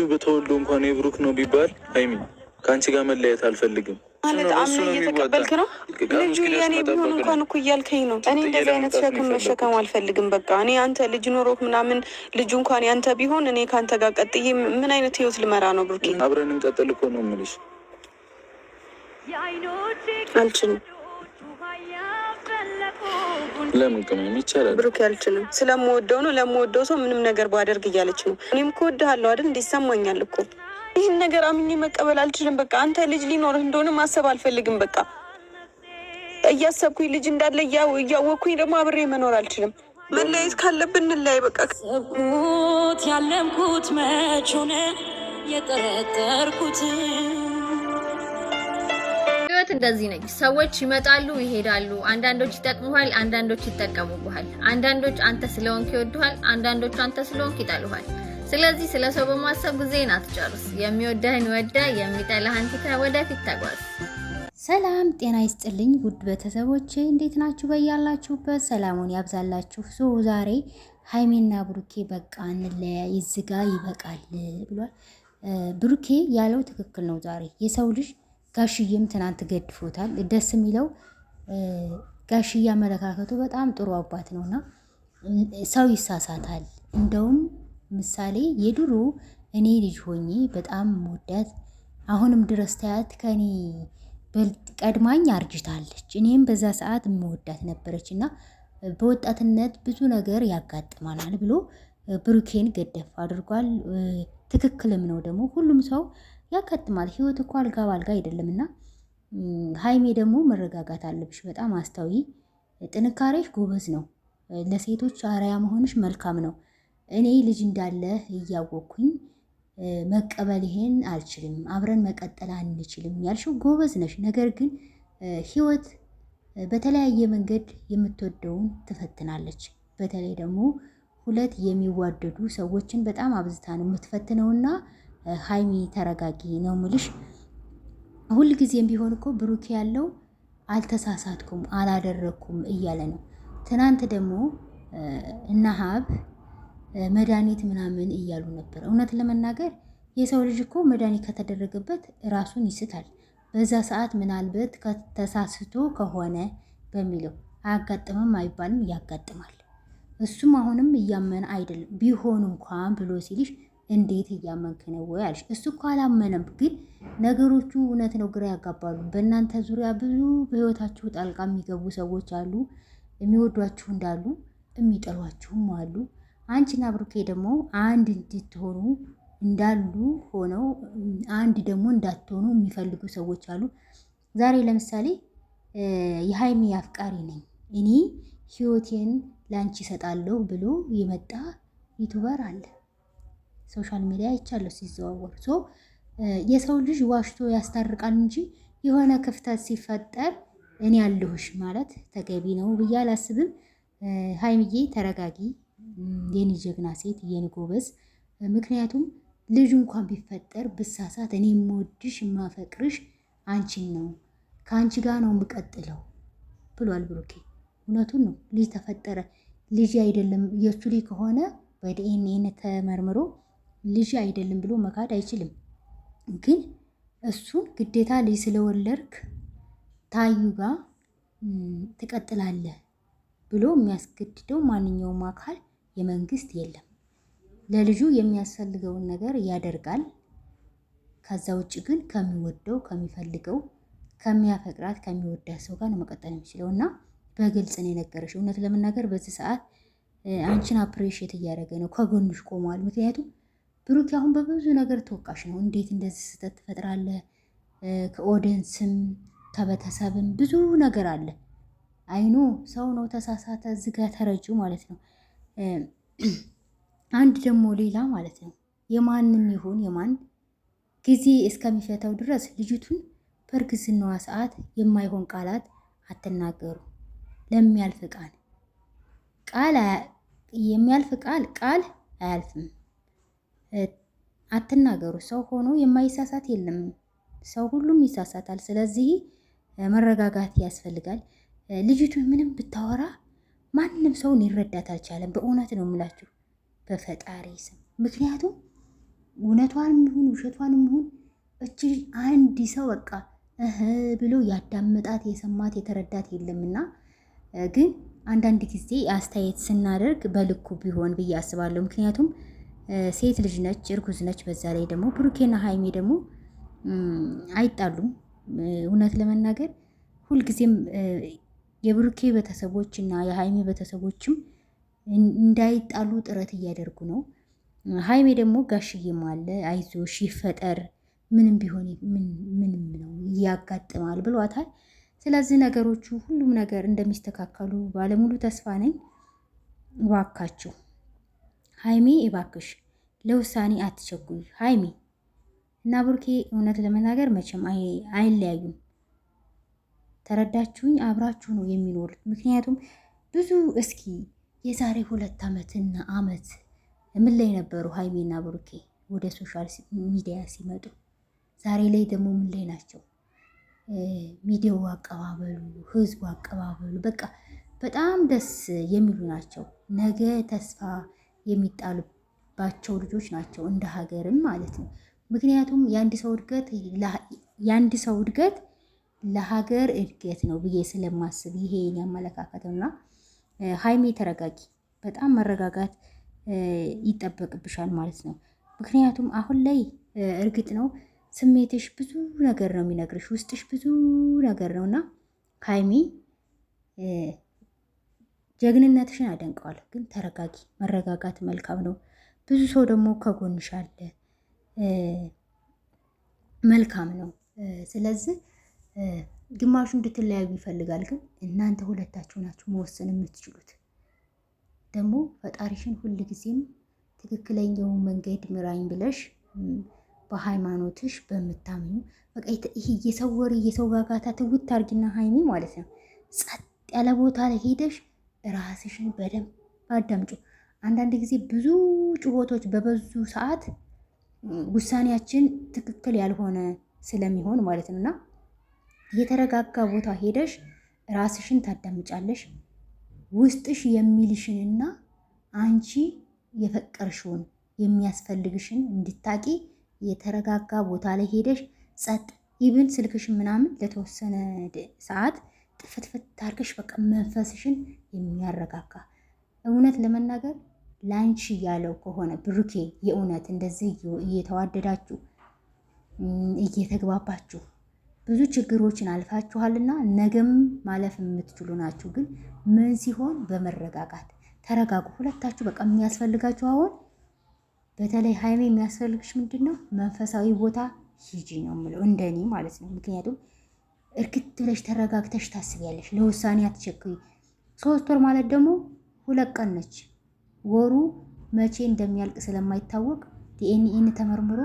በተወልዶ እንኳን የብሩክ ነው ቢባል ሀይሚ ከአንቺ ጋር መለያየት አልፈልግም። ማለት አምነህ እየተቀበልክ ነው። ልጁ የኔ ቢሆን እንኳን እኮ እያልከኝ ነው። እኔ እንደዚህ አይነት ሸክም መሸከም አልፈልግም። በቃ እኔ አንተ ልጅ ኖሮክ ምናምን ልጁ እንኳን ያንተ ቢሆን እኔ ከአንተ ጋር ቀጥዬ ምን አይነት ህይወት ልመራ ነው? ብሩኬ አብረን እንቀጥል እኮ ነው የምልሽ። አልችልም። ለምን ቅመም ይቻላል ብሩኬ፣ አልችልም። ስለምወደው ነው። ለምወደው ሰው ምንም ነገር ባደርግ እያለች ነው። እኔም እኮ እወድሃለሁ አይደል? እንዲሰማኛል እኮ ይህን ነገር አምኜ መቀበል አልችልም። በቃ አንተ ልጅ ሊኖርህ እንደሆነ ማሰብ አልፈልግም። በቃ እያሰብኩኝ ልጅ እንዳለ እያወቅኩኝ ደግሞ አብሬ መኖር አልችልም። መለያየት ካለብን እንለያይ። በቃ ሰብኩት ያለምኩት መች ሆነ የጠረጠርኩት ህይወት እንደዚህ ነች። ሰዎች ይመጣሉ ይሄዳሉ። አንዳንዶች ይጠቅሙሃል፣ አንዳንዶች ይጠቀሙብሃል። አንዳንዶች አንተ ስለሆንክ ይወዱሃል፣ አንዳንዶች አንተ ስለሆንክ ይጠሉሃል። ስለዚህ ስለ ሰው በማሰብ ጊዜን አትጨርስ። የሚወደህን ወደ የሚጠላህን ትተህ ወደፊት ተጓዝ። ሰላም ጤና ይስጥልኝ ውድ ቤተሰቦቼ እንዴት ናችሁ? በያላችሁበት ሰላሙን ያብዛላችሁ። So ዛሬ ሀይሜና ብሩኬ በቃ እንለያይ፣ እዚህ ጋ ይበቃል ብሏል። ብሩኬ ያለው ትክክል ነው። ዛሬ የሰው ልጅ ጋሽዬም ትናንት ገድፎታል። ደስ የሚለው ጋሽዬ አመለካከቱ በጣም ጥሩ አባት ነውና ሰው ይሳሳታል። እንደውም ምሳሌ የድሮ እኔ ልጅ ሆኜ በጣም መወዳት አሁንም ድረስ ታያት ከኔ ቀድማኝ አርጅታለች። እኔም በዛ ሰዓት መወዳት ነበረች እና በወጣትነት ብዙ ነገር ያጋጥመናል ብሎ ብሩኬን ገደፍ አድርጓል። ትክክልም ነው ደግሞ ሁሉም ሰው ያጋጥማል። ህይወት እኮ አልጋ ባልጋ አይደለም እና ሀይሜ ደግሞ መረጋጋት አለብሽ። በጣም አስተውይ፣ ጥንካሬሽ ጎበዝ ነው። ለሴቶች አርአያ መሆንሽ መልካም ነው። እኔ ልጅ እንዳለ እያወቅኩኝ መቀበል ይሄን አልችልም፣ አብረን መቀጠል አንችልም ያልሽው ጎበዝ ነሽ። ነገር ግን ህይወት በተለያየ መንገድ የምትወደውን ትፈትናለች። በተለይ ደግሞ ሁለት የሚዋደዱ ሰዎችን በጣም አብዝታ ነው የምትፈትነውና ሀይሚ ተረጋጊ ነው ምልሽ። ሁልጊዜም ቢሆን እኮ ብሩኬ ያለው አልተሳሳትኩም አላደረግኩም እያለ ነው። ትናንት ደግሞ እነ ሀብ መድኃኒት ምናምን እያሉ ነበር። እውነት ለመናገር የሰው ልጅ እኮ መድኃኒት ከተደረገበት ራሱን ይስታል። በዛ ሰዓት ምናልበት ተሳስቶ ከሆነ በሚለው አያጋጥምም አይባልም፣ ያጋጥማል። እሱም አሁንም እያመነ አይደለም። ቢሆን እንኳን ብሎ ሲልሽ እንዴት እያመንክ ነው ወይ አልሽ። እሱ እኮ አላመነም፣ ግን ነገሮቹ እውነት ነው፣ ግራ ያጋባሉ። በእናንተ ዙሪያ ብዙ በህይወታችሁ ጣልቃ የሚገቡ ሰዎች አሉ። የሚወዷችሁ እንዳሉ የሚጠሏችሁም አሉ። አንቺና ብሩኬ ደግሞ አንድ እንድትሆኑ እንዳሉ ሆነው አንድ ደግሞ እንዳትሆኑ የሚፈልጉ ሰዎች አሉ። ዛሬ ለምሳሌ የሀይሚ አፍቃሪ ነኝ እኔ ህይወቴን ለአንቺ እሰጣለሁ ብሎ የመጣ YouTuber አለ። Social media አይቻለሁ ሲዘዋወር። So የሰው ልጅ ዋሽቶ ያስታርቃል እንጂ የሆነ ክፍተት ሲፈጠር እኔ አለሁሽ ማለት ተገቢ ነው ብዬ አላስብም። ሀይሚዬ ተረጋጊ፣ የኔ ጀግና ሴት፣ የኔ ጎበዝ። ምክንያቱም ልጁ እንኳን ቢፈጠር ብሳሳት እኔ የምወድሽ የማፈቅርሽ አንቺን ነው፣ ከአንቺ ጋር ነው የምቀጥለው ብሏል ብሩኬ። እውነቱን ነው። ልጅ ተፈጠረ ልጅ አይደለም የእሱ ልጅ ከሆነ በዲኤንኤ ተመርምሮ ልጅ አይደለም ብሎ መካድ አይችልም። ግን እሱን ግዴታ ልጅ ስለወለድክ ታዩ ጋር ትቀጥላለህ ብሎ የሚያስገድደው ማንኛውም አካል የመንግስት የለም። ለልጁ የሚያስፈልገውን ነገር ያደርጋል። ከዛ ውጭ ግን ከሚወደው ከሚፈልገው ከሚያፈቅራት ከሚወዳት ሰው ጋር ነው መቀጠል የሚችለው እና በግልጽ ነው የነገረሽ። እውነት ለመናገር በዚህ ሰዓት አንቺን appreciate እያደረገ ነው፣ ከጎንሽ ቆሟል። ምክንያቱም ብሩክ አሁን በብዙ ነገር ተወቃሽ ነው። እንዴት እንደዚህ ስህተት ትፈጥራለህ? ከ audience ም ከቤተሰብም ብዙ ነገር አለ። አይኑ ሰው ነው ተሳሳተ፣ ዝጋ ተረጁ ማለት ነው። አንድ ደግሞ ሌላ ማለት ነው የማንም ይሁን የማን ጊዜ እስከሚፈታው ድረስ ልጅቱን በእርግዝናዋ ሰዓት የማይሆን ቃላት አትናገሩ። ለሚያልፍ ቃል ቃል የሚያልፍ ቃል ቃል አያልፍም። አትናገሩ። ሰው ሆኖ የማይሳሳት የለም። ሰው ሁሉም ይሳሳታል። ስለዚህ መረጋጋት ያስፈልጋል። ልጅቱ ምንም ብታወራ ማንም ሰውን ይረዳት አልቻለም። በእውነት ነው የምላችሁ በፈጣሪ ስም። ምክንያቱም እውነቷንም ይሁን ውሸቷንም ይሁን እች አንድ ሰው በቃ እህ ብሎ ያዳመጣት የሰማት የተረዳት የለምና ግን አንዳንድ ጊዜ አስተያየት ስናደርግ በልኩ ቢሆን ብዬ አስባለሁ። ምክንያቱም ሴት ልጅ ነች፣ እርጉዝ ነች። በዛ ላይ ደግሞ ብሩኬና ሀይሜ ደግሞ አይጣሉም። እውነት ለመናገር ሁልጊዜም የብሩኬ ቤተሰቦች እና የሀይሜ ቤተሰቦችም እንዳይጣሉ ጥረት እያደርጉ ነው። ሀይሜ ደግሞ ጋሽዬም አለ አይዞሽ፣ ይፈጠር ምንም ቢሆን ምንም ነው ያጋጥማል ብሏታል። ስለዚህ ነገሮቹ ሁሉም ነገር እንደሚስተካከሉ ባለሙሉ ተስፋ ነኝ። እባካችሁ ሀይሜ እባክሽ ለውሳኔ አትቸኩይ ሀይሜ እና ብሩኬ እውነት ለመናገር መቼም አይለያዩም። ተረዳችሁኝ? አብራችሁ ነው የሚኖሩት። ምክንያቱም ብዙ እስኪ የዛሬ 2 ዓመትና አመት ምን ላይ ነበሩ ሀይሜና ብሩኬ ወደ social media ሲመጡ፣ ዛሬ ላይ ደግሞ ምን ላይ ናቸው? ሚዲያው አቀባበሉ፣ ህዝቡ አቀባበሉ በቃ በጣም ደስ የሚሉ ናቸው። ነገ ተስፋ የሚጣሉባቸው ልጆች ናቸው እንደ ሀገርም ማለት ነው። ምክንያቱም የአንድ ሰው እድገት ለሀገር እድገት ነው ብዬ ስለማስብ ይሄ የኔ አመለካከት ነውና፣ ሀይሜ ተረጋጊ፣ በጣም መረጋጋት ይጠበቅብሻል ማለት ነው። ምክንያቱም አሁን ላይ እርግጥ ነው ስሜትሽ ብዙ ነገር ነው የሚነግርሽ፣ ውስጥሽ ብዙ ነገር ነው እና ሀይሚ ጀግንነትሽን አደንቀዋለሁ፣ ግን ተረጋጊ። መረጋጋት መልካም ነው። ብዙ ሰው ደግሞ ከጎንሽ አለ፣ መልካም ነው። ስለዚህ ግማሹ እንድትለያዩ ይፈልጋል፣ ግን እናንተ ሁለታችሁ ናችሁ መወሰን የምትችሉት። ደግሞ ፈጣሪሽን ሁልጊዜም ትክክለኛውን መንገድ ምራኝ ብለሽ በሃይማኖትሽ በምታምኙ በቃ ይሄ የሰው ወሬ የሰው ጋጋታ ትውት አርጊና ሀይሚ ማለት ነው። ጸጥ ያለ ቦታ ላይ ሄደሽ ራስሽን በደንብ አዳምጩ። አንዳንድ ጊዜ ብዙ ጩኸቶች በበዙ ሰዓት ውሳኔያችን ትክክል ያልሆነ ስለሚሆን ማለት ነው እና የተረጋጋ ቦታ ሄደሽ ራስሽን ታዳምጫለሽ። ውስጥሽ የሚልሽንና አንቺ የፈቀርሽውን የሚያስፈልግሽን እንድታቂ የተረጋጋ ቦታ ላይ ሄደሽ ጸጥ ይብን ስልክሽን ምናምን ለተወሰነ ሰዓት ጥፍትፍት አድርገሽ በቃ መንፈስሽን የሚያረጋጋ እውነት ለመናገር ላንቺ ያለው ከሆነ ብሩኬ የእውነት እንደዚህ እየተዋደዳችሁ እየተግባባችሁ ብዙ ችግሮችን አልፋችኋልና ነገም ማለፍ የምትችሉ ናችሁ። ግን ምን ሲሆን በመረጋጋት ተረጋጉ ሁለታችሁ። በቃ የሚያስፈልጋችሁ አሁን በተለይ ሀይሜ የሚያስፈልግሽ ምንድን ነው? መንፈሳዊ ቦታ ሂጂ ነው የምለው እንደኔ ማለት ነው። ምክንያቱም እርግት ብለሽ ተረጋግተሽ ታስቢያለሽ፣ ለውሳኔ አትቸኩይ። 3 ወር ማለት ደግሞ 2 ቀን ነች። ወሩ መቼ እንደሚያልቅ ስለማይታወቅ ዲኤንኤን ተመርምሮ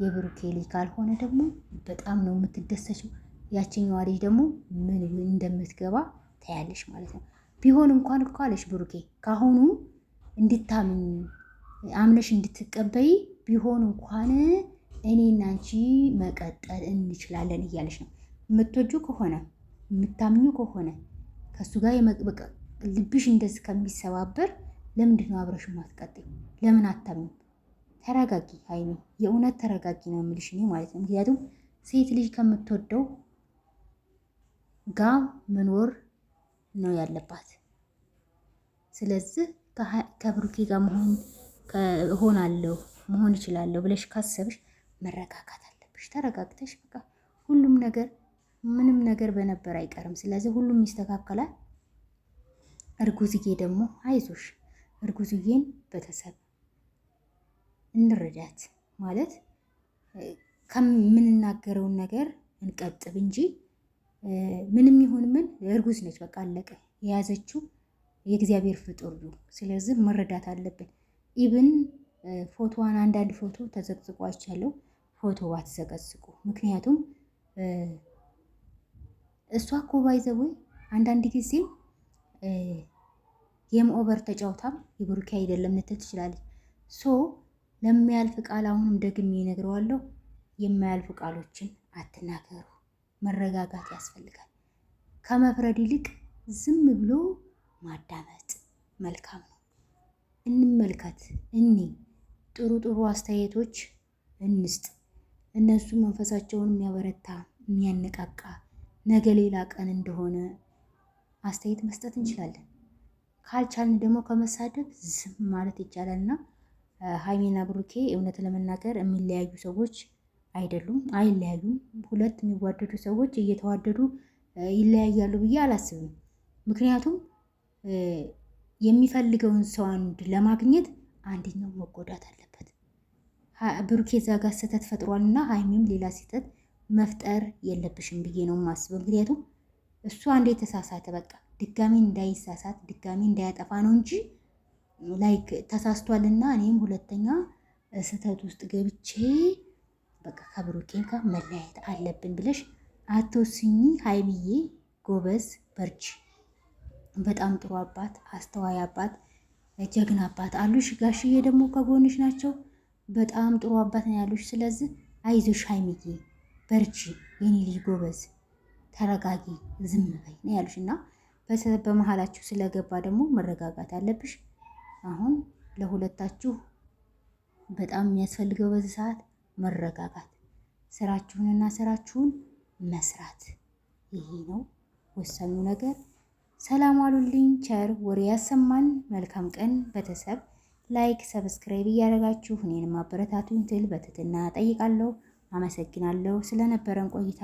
የብሩኬ ልጅ ካልሆነ ደግሞ በጣም ነው የምትደሰችው። ያችኛዋ ልጅ ደግሞ ምን እንደምትገባ ታያለሽ ማለት ነው። ቢሆን እንኳን እኮ አለሽ ብሩኬ ካሁኑ እንድታምኝ አምነሽ እንድትቀበይ ቢሆን እንኳን እኔና አንቺ መቀጠል እንችላለን እያለሽ ነው። የምትወጁ ከሆነ የምታምኙ ከሆነ ከእሱ ጋር ልብሽ እንደዚህ ከሚሰባበር ለምንድን ነው አብረሽ ማትቀጥይ? ለምን አታምኝም? ተረጋጊ ሀይሚ፣ የእውነት ተረጋጊ ነው የምልሽ እኔ ማለት ነው። ምክንያቱም ሴት ልጅ ከምትወደው ጋ መኖር ነው ያለባት። ስለዚህ ከብሩኬ ጋር መሆን እሆናለሁ መሆን እችላለሁ ብለሽ ካሰብሽ መረጋጋት አለብሽ። ተረጋግተሽ በቃ ሁሉም ነገር ምንም ነገር በነበር አይቀርም። ስለዚህ ሁሉም ይስተካከላል። እርጉዝዬ ደግሞ አይዞሽ፣ እርጉዝዬን ቤተሰብ እንረዳት ማለት ከምንናገረውን ነገር እንቀጥብ እንጂ ምንም ይሁን ምን እርጉዝ ነች፣ በቃ አለቀ። የያዘችው የእግዚአብሔር ፍጡር ነው። ስለዚህ መረዳት አለብን። ኢብን ፎቶዋን አንዳንድ ፎቶ ተዘቅዝቆ አይቻለሁ። ፎቶ አትዘቀዝቁ። ምክንያቱም እሷ እኮ by the way አንዳንድ ጊዜ game over ተጫውታም የብሩኬ አይደለም ልትል ትችላለች። so ለሚያልፍ ቃል አሁንም ደግሜ እነግረዋለሁ፣ የማያልፉ ቃሎችን አትናገሩ። መረጋጋት ያስፈልጋል። ከመፍረድ ይልቅ ዝም ብሎ ማዳመጥ መልካም ነው። እንመልከት እኔ ጥሩ ጥሩ አስተያየቶች እንስጥ። እነሱ መንፈሳቸውን የሚያበረታ የሚያነቃቃ ነገ ሌላ ቀን እንደሆነ አስተያየት መስጠት እንችላለን። ካልቻልን ደግሞ ከመሳደብ ዝም ማለት ይቻላል። እና ሀይሚና ብሩኬ እውነት ለመናገር የሚለያዩ ሰዎች አይደሉም፣ አይለያዩም። ሁለት የሚዋደዱ ሰዎች እየተዋደዱ ይለያያሉ ብዬ አላስብም። ምክንያቱም የሚፈልገውን ሰው አንድ ለማግኘት አንደኛው መጎዳት አለበት። ብሩኬ እዛ ጋር ስህተት ፈጥሯል እና ሀይሚም ሌላ ስህተት መፍጠር የለብሽም ብዬ ነው የማስበው። ምክንያቱም እሱ አንዴ የተሳሳተ በቃ ድጋሚ እንዳይሳሳት ድጋሚ እንዳያጠፋ ነው እንጂ like ተሳስቷልና እኔም ሁለተኛ ስህተት ውስጥ ገብቼ በቃ ከብሩኬ ጋር መለያየት አለብን ብለሽ አትወስኚ። ሀይሚዬ ጎበዝ፣ በርቺ። በጣም ጥሩ አባት፣ አስተዋይ አባት፣ ጀግና አባት አሉሽ። ጋሽዬ ደግሞ ከጎንሽ ናቸው። በጣም ጥሩ አባት ነው ያሉሽ። ስለዚህ አይዞሽ ሀይሚዬ፣ በርቺ፣ የኔ ልጅ ጎበዝ፣ ተረጋጊ፣ ዝም በይ ነው ያሉሽ እና በመሀላችሁ ስለገባ ደግሞ መረጋጋት አለብሽ። አሁን ለሁለታችሁ በጣም የሚያስፈልገው በዚህ ሰዓት መረጋጋት፣ ስራችሁንና ስራችሁን መስራት፣ ይሄ ነው ወሳኙ ነገር። ሰላም አሉልኝ። ቸር ወሬ ያሰማን። መልካም ቀን ቤተሰብ። like subscribe እያደረጋችሁ እኔንም አበረታቱኝ ትል በትህትና ጠይቃለሁ። አመሰግናለሁ ስለነበረን ቆይታ።